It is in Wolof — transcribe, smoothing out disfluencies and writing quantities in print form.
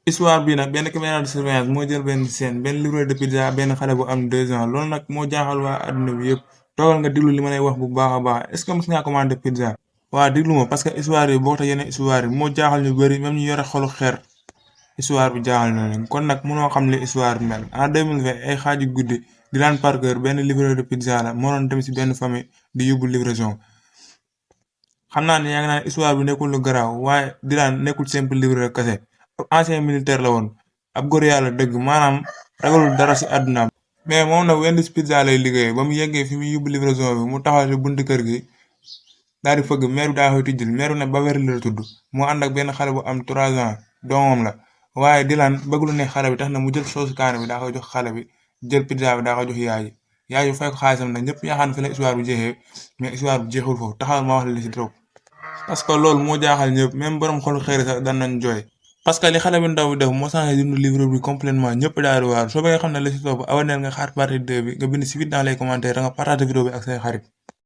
histoire bi nag benn caméra de surveillance moo jël benn scène benn livreur de pizza benn xale bu am 2 ans loolu nag moo jaaxal waa adduna bi yëpp toogal nga diglu li ma lay wax bu baax a baax est-ce que mës ngaa commandé pizza. waa diglu ma parce que histoire yi boo tax yeneen histoire yi moo jaaxal ñu bëri même ñu yore xolu xeer histoire bi jaaxal na leen kon nag mënoo xam li histoire bi mel en 2020 ay xaaju guddi Dylan Parker benn livreur de pizza la moo doon dem ci benn famille di yóbbu livraison. xam naa ne yaa ngi naan histoire bi nekkul lu garaaw waaye Dylan nekkul simple livreur kese ab ancien militaire la woon ab góor yàlla dëgg maanaam ragalul dara ci àddunaam. mais moom nag Wendy's Pizza lay liggéey ba mu yeggee fi muy yóbbu livraison bi mu taxaw ci buntu kër gi daal di fëgg maire bi daa koy tijjil maire bi ne Beverly la tudd moo ànd ak benn xale bu am 3 ans doomam la waaye Dylan bëgg lu ne xale bi tax na mu jël soosu kaane bi daa koy jox xale bi jël pizza bi daa koy jox yaay ji yaay ji fay ko xaalisam nag ñëpp yaakaar ne fi la histoire bi jeexee mais histoire bi jeexul foofu taxawal ma wax la li ci topp. parce que loolu moo jaaxal ñëpp même borom xolu xëy sax daan nañ jooy. parce que li xale bi ndaw bi def moo changé dundu livre bi complètement ñëpp daal di waar soo bëggee xam ne la ci topp aboneel nga xaar partie 2 bi nga bind ci vite dans les commentaires nga partage vidéo bi ak say xarit.